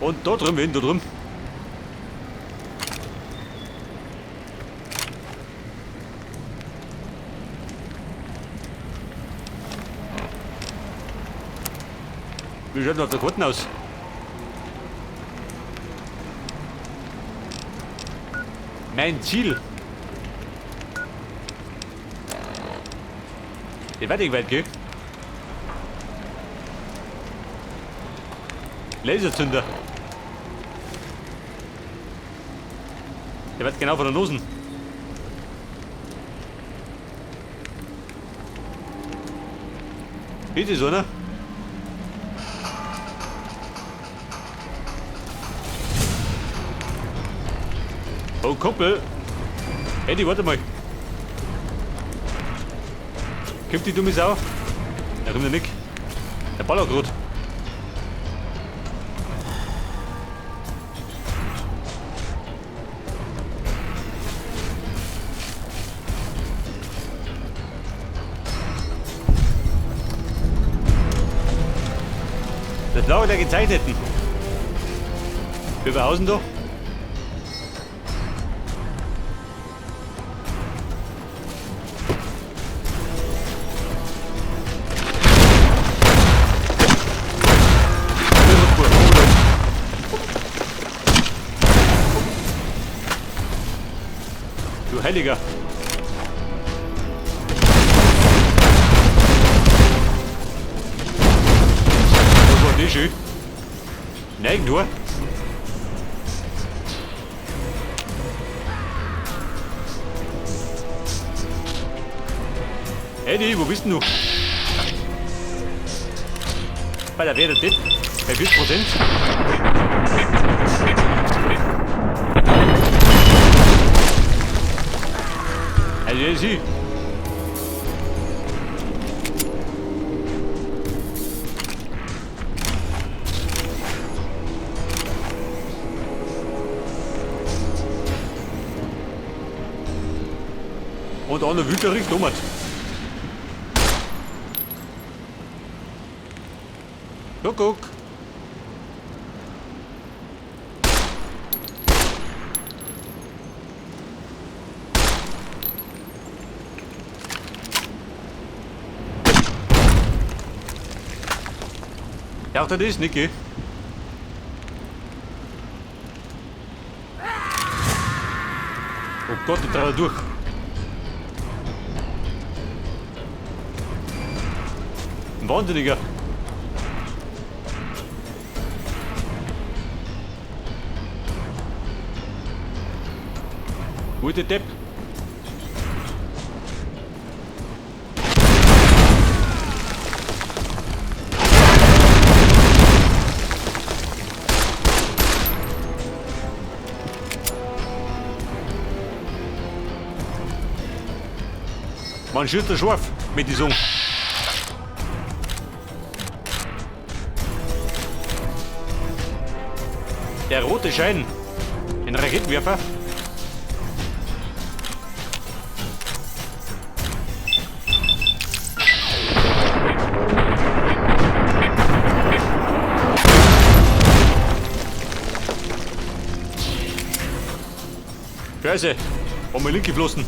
Und da drüben, wen da drüben? Wie schaut denn auf der Karten aus? Mein Ziel. Ich weiß nicht weit, gell? Laserzünder. Der wird genau von der Nosen. Ist es, oder? Oh, Kumpel. Eddie, warte mal. Kommt die dumme Sau? Da kommt der Nick. Der ballert grad. Das Lager der Gezeichneten. Wir behausen doch. Du Heiliger. Das war nicht schön. Nein, nur. Eddie, wo bist denn du? Bei der wäre der Tipp. Bei 40%. Also, sie. Und auch noch Wüterich, Thomas. Kuckuck. Ja, auch das ist Niki. Oh Gott, ich drehe durch. Ein Wahnsinniger. Gute Depp. Man schießt da scharf mit die Song. Der rote Schein. Ein Raketenwerfer. Scheiße, haben wir link geflossen.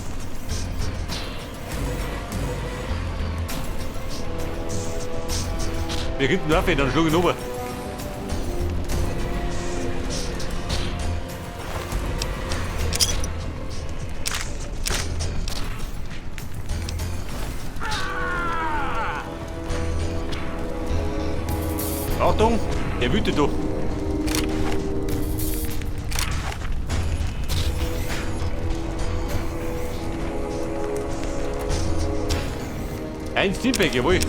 Wir hinten rauf, dann schlug ich runter. Achtung, der wütet doch. Ein Steampack, jawohl.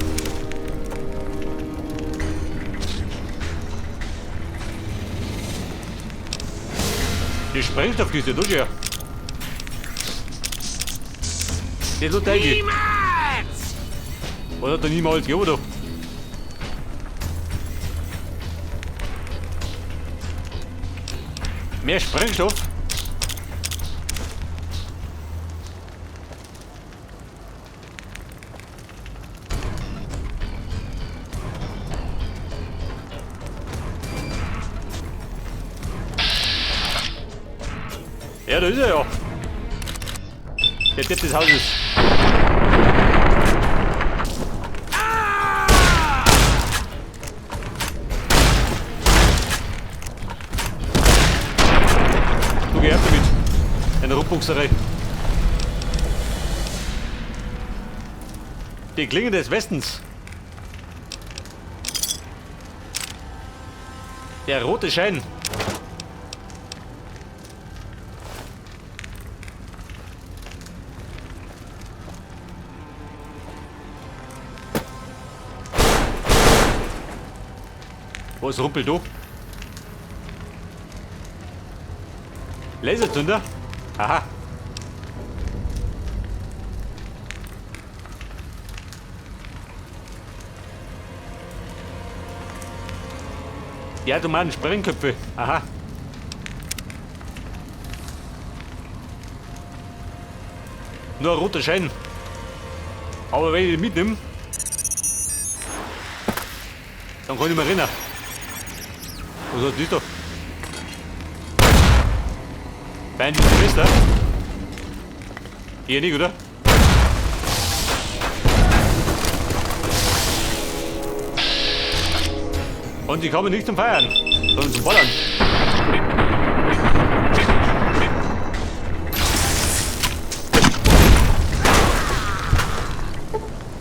Die Sprengstoffkiste, du ja. Der tut eigentlich. Niemals! Was hat er niemals gegeben, oder? Mehr Sprengstoff? Ja, da ist er ja. Der Depp des Hauses. Du geh ab damit. Eine Rumbuchserei. Die Klinge des Westens. Der rote Schein. Was rumpelt du? Laserzünder? Aha. Ja, du meinst Sprengköpfe. Aha. Nur ein roter Schein. Aber wenn ich den mitnehme, dann kann ich mich erinnern. Was hat das da? Feindliche Schwester? Eher nicht, oder? Und die kommen nicht zum Feiern, sondern zum Ballern.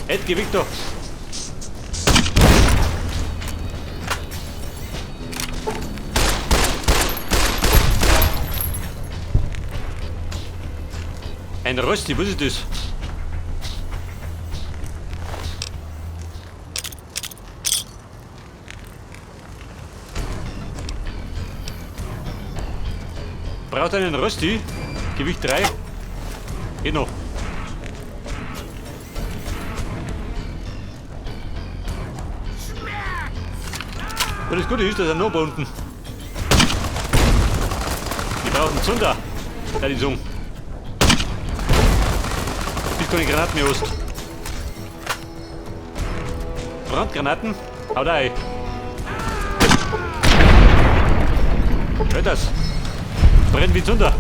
Ed, geh weg da. Ein Rösti, was ist das? Braucht einen Rösti? Gewicht 3. Geht noch. Und das Gute ist, da sind noch ein paar unten. Die brauchen Zunder. Da die Zunge. Bis keine Granaten mehr hast. Brandgranaten? Haut rein. Hört das? Brennt wie Zunder.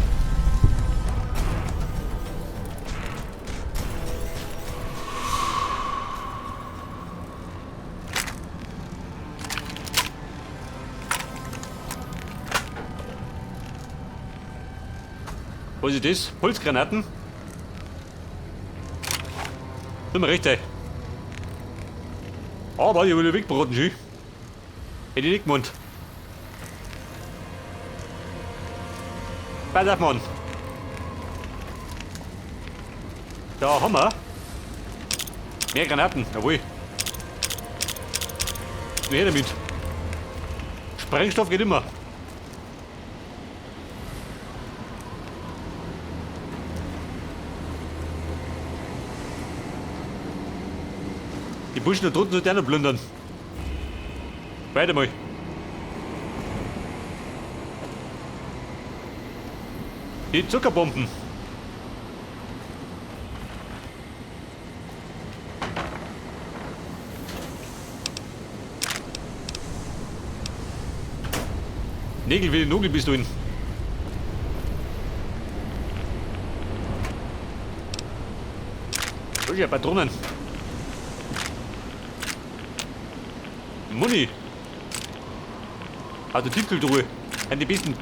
Was ist das? Holzgranaten? Tut mir recht, ey. Aber ich will wegbraten, schön. Hätte ich nicht gemeint. Pass auf, Mann. Da haben wir mehr Granaten, jawohl. Nur her damit. Sprengstoff geht immer. Die Burschen da drunten sollten auch noch plündern. Weiter mal. Die Zuckerbomben. Nägel wie die Nugel bist du in. Ja, Patronen. Muni. Also Tiefkühltruhe. An die besten.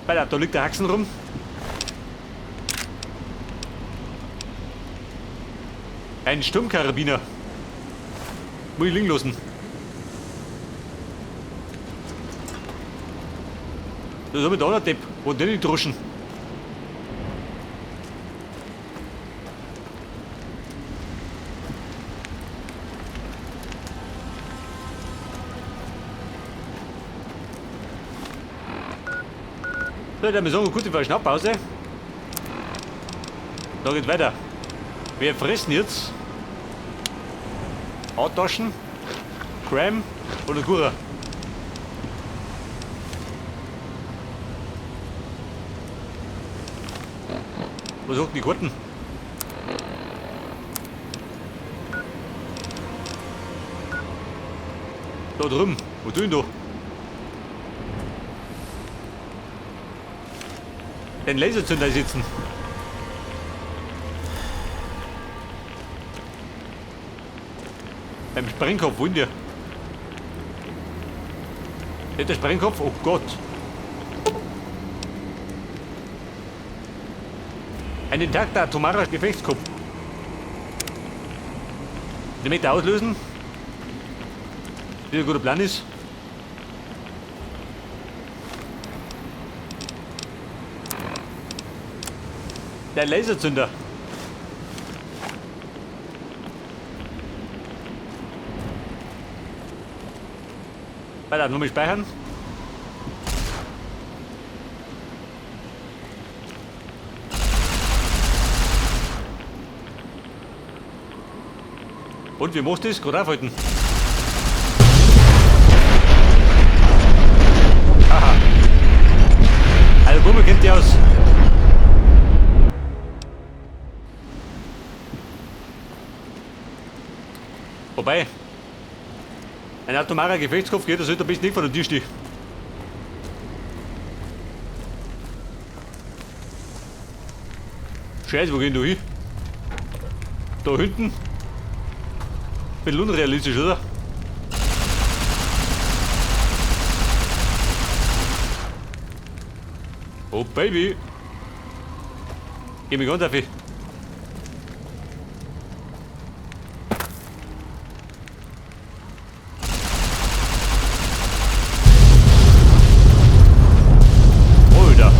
Weiter, da liegt der Haxen rum. Ein Sturmkarabiner. Muss ich liegen lassen. Das ist aber da der Depp. Wo denn die Druschen? So, dann wir sagen, gute Verschnaufpause. Da geht weiter. Wir fressen jetzt Hautaschen, Cram oder Gura. Was sagt die Karten? Da drüben. Wo tun da? Den Laserzünder sitzen. Beim Sprengkopf, wo denn der? Der Sprengkopf? Oh Gott. Ein intakter atomarer Gefechtskopf. Den möchte auslösen. Wie ein guter Plan ist. Der Laserzünder. Weiter, nur mal speichern. Und wie machst du das? Gerade aufhalten. Haha. Also Bummel kennt die aus. Wobei, ein atomarer Gefechtskopf geht, das sollte ein bisschen nicht vor der Tür stehen. Scheiße, wo gehen du hin? Da hinten? Bisschen unrealistisch, oder? Oh Baby! Geh mich ganz auf. Alter!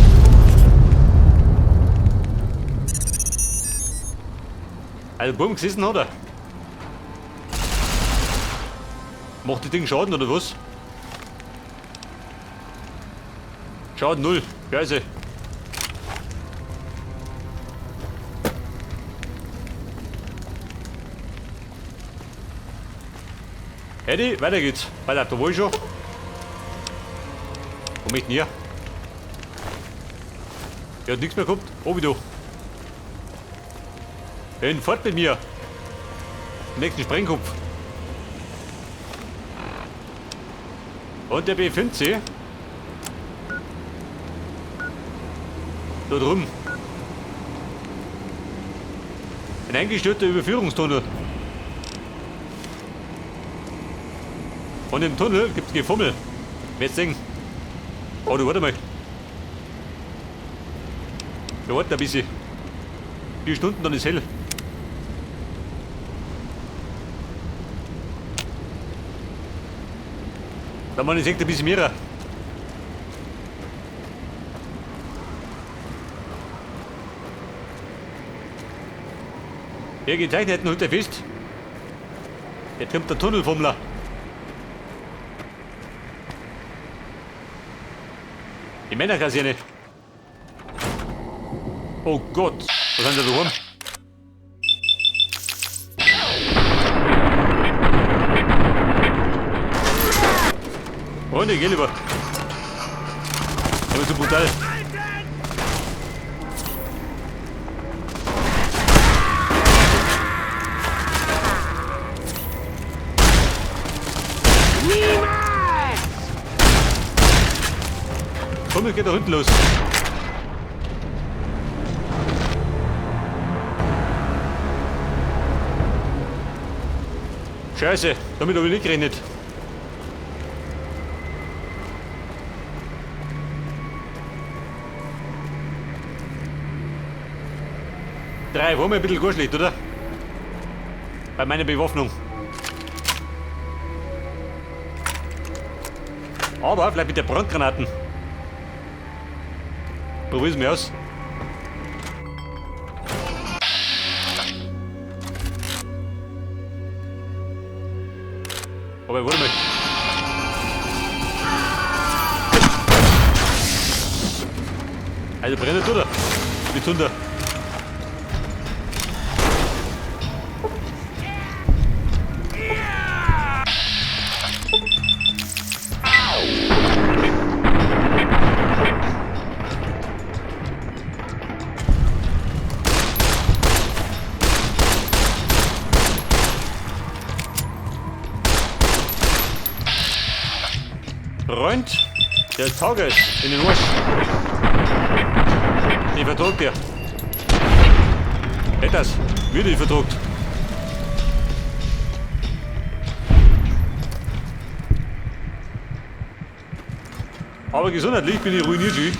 Also Bumm gesessen hat er. Macht das Ding Schaden oder was? Schaden 0. Scheiße. Eddie, weiter geht's. Weiter, da war ich schon. Wo möchte ich her? Der hat nichts mehr gehabt. Oh, wieder. Hin, fort mit mir. Nächsten Sprengkopf. Und der befindet sich da drüben. Ein eingestürzter Überführungstunnel. Und im Tunnel gibt's Gefummel. Wer sehen? Oh, du warte mal. Wir warten ein bisschen. 4 Stunden, dann ist hell. Da man ich ein bisschen mehr. Der gezeichneten Hund fest. Der trimmt der Tunnelfummler. Die Männerkaserne. Oh Gott, was haben sie da daheim? Freunde, geh lieber. Der war zu brutal. Niemals! Komm, es geht da hinten los. Scheiße, damit habe ich nicht gerechnet. Drei, war mir ein bisschen gar schlecht, oder? Bei meiner Bewaffnung. Aber vielleicht mit der Brandgranaten. Probier's mir aus. Aber warte mal. Also brennt oder? Die Zunder. Freund des Tages in den Arsch. Ich vertrag dir. Etwas, würde ich vertragt. Aber gesundheitlich bin ich ruiniert, schön.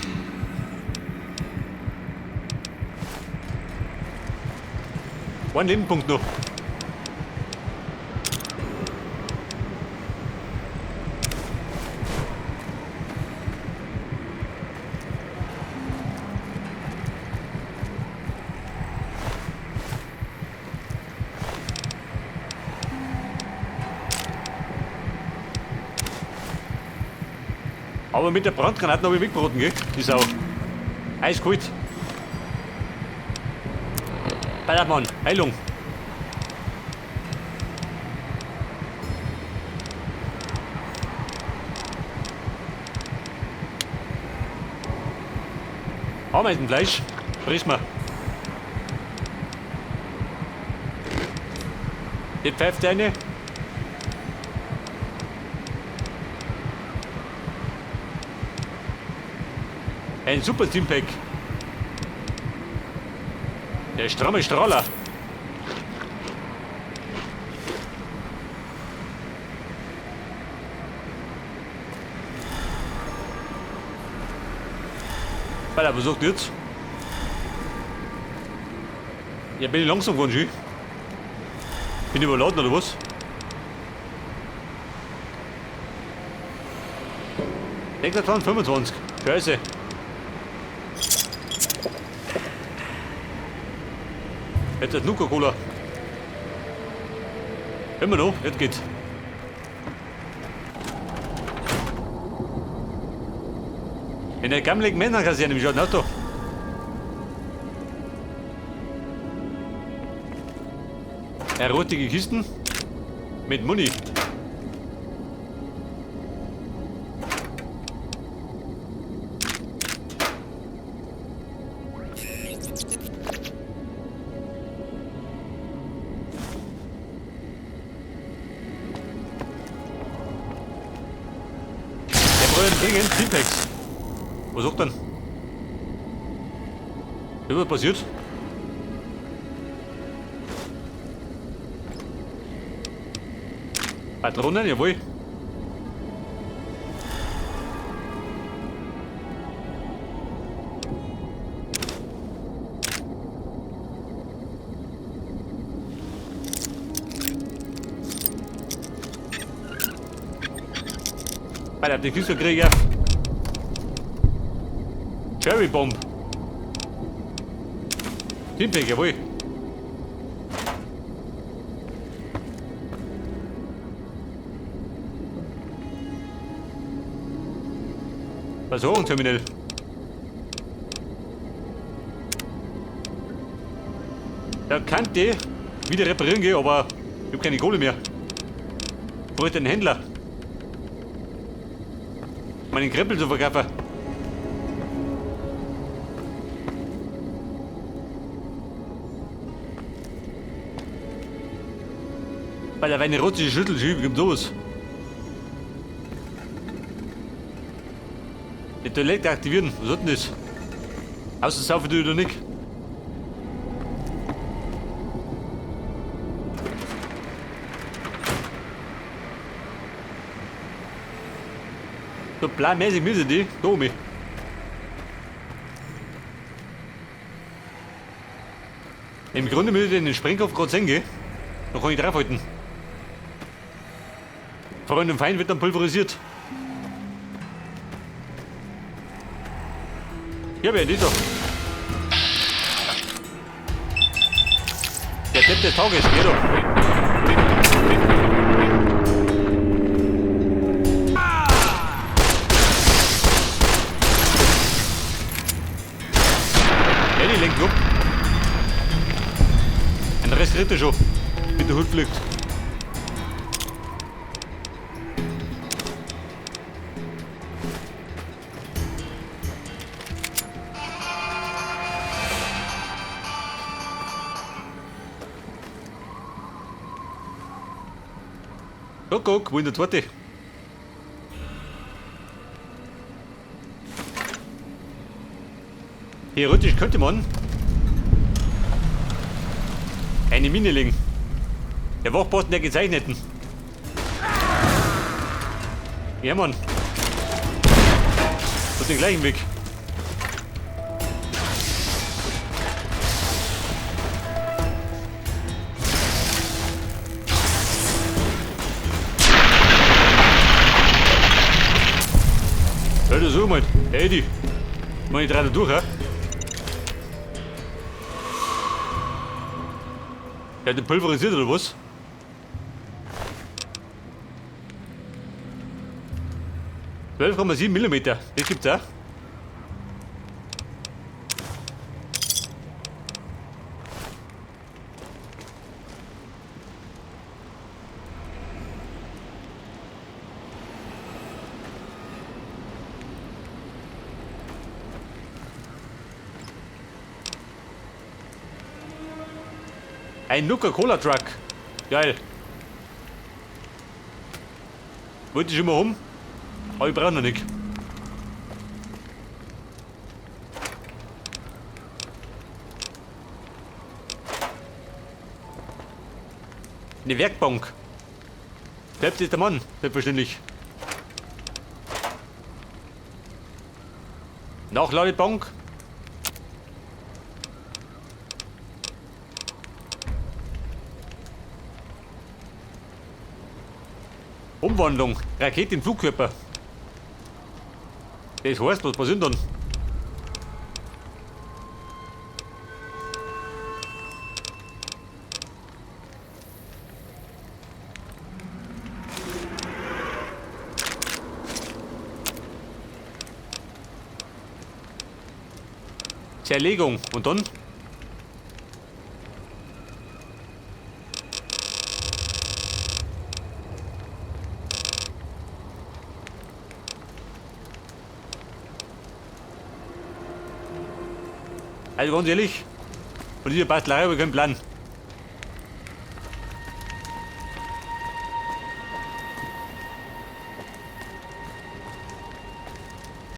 Ein Lebenpunkt noch. Aber mit der Brandgranate habe ich weggebraten, gell? Die Sau. Eiskalt. Ballermann, Heilung. Ameisenfleisch, friss mal. Die pfeift eine. Ein super Teampack. Der stramme Strahler. Alter, was sagt jetzt? Ja, bin ich langsam geworden, schön. Bin ich überladen oder was? 26, 25. Scheiße. Jetzt ist Nuka-Cola. Immer noch, jetzt geht's. In der gammeligen Männerkaserne, wie schaut denn aus da? Erotische Kisten mit Muni. Der brüllt gegen Teampacks. Was sagt denn? Was passiert? Patronen, jawohl. Alter, die Kiste krieg ich ja. Cherry Bomb. Teampack, jawohl. Versorgungsterminal. Da kann die wieder reparieren gehen, aber ich hab keine Kohle mehr. Ich bräuchte einen Händler. Meinen Krempel zu verkaufen. Weil da war eine russische Schüttel, wie kommt sowas? Die Toilette aktivieren, was hat denn das? Außer saufen du oder nicht? So planmäßig müssen die, da oben. Im Grunde müsste ich den Sprengkopf gerade sehen, gell? Da kann ich draufhalten. Freund und Feind wird dann pulverisiert. Ja, wer ist da? Der Depp des Tages, geh doch. Ja, die lenken ab. Ein Rest redet schon, mit der Hut fliegt. Guck, guck, wo in der Torte. Theoretisch könnte man eine Mine legen. Der Wachposten der Gezeichneten. Ja, Mann. Und den gleichen Weg. Hör das so, Mann. Hey, die. Mach ich drei da durch, hä? Der hat den pulverisiert oder was? 12,7 Millimeter, das gibt's auch. Ein Nuka-Cola-Truck. Geil. Wollte ich immer um, aber ich brauche noch nicht. Eine Werkbank. Selbst ist der Mann, selbstverständlich. Nachladebank. Umwandlung. Rakete in Flugkörper. Das heißt, was passiert dann? Zerlegung. Und dann? Also ganz ehrlich, von dieser Bastelei habe ich keinen Plan.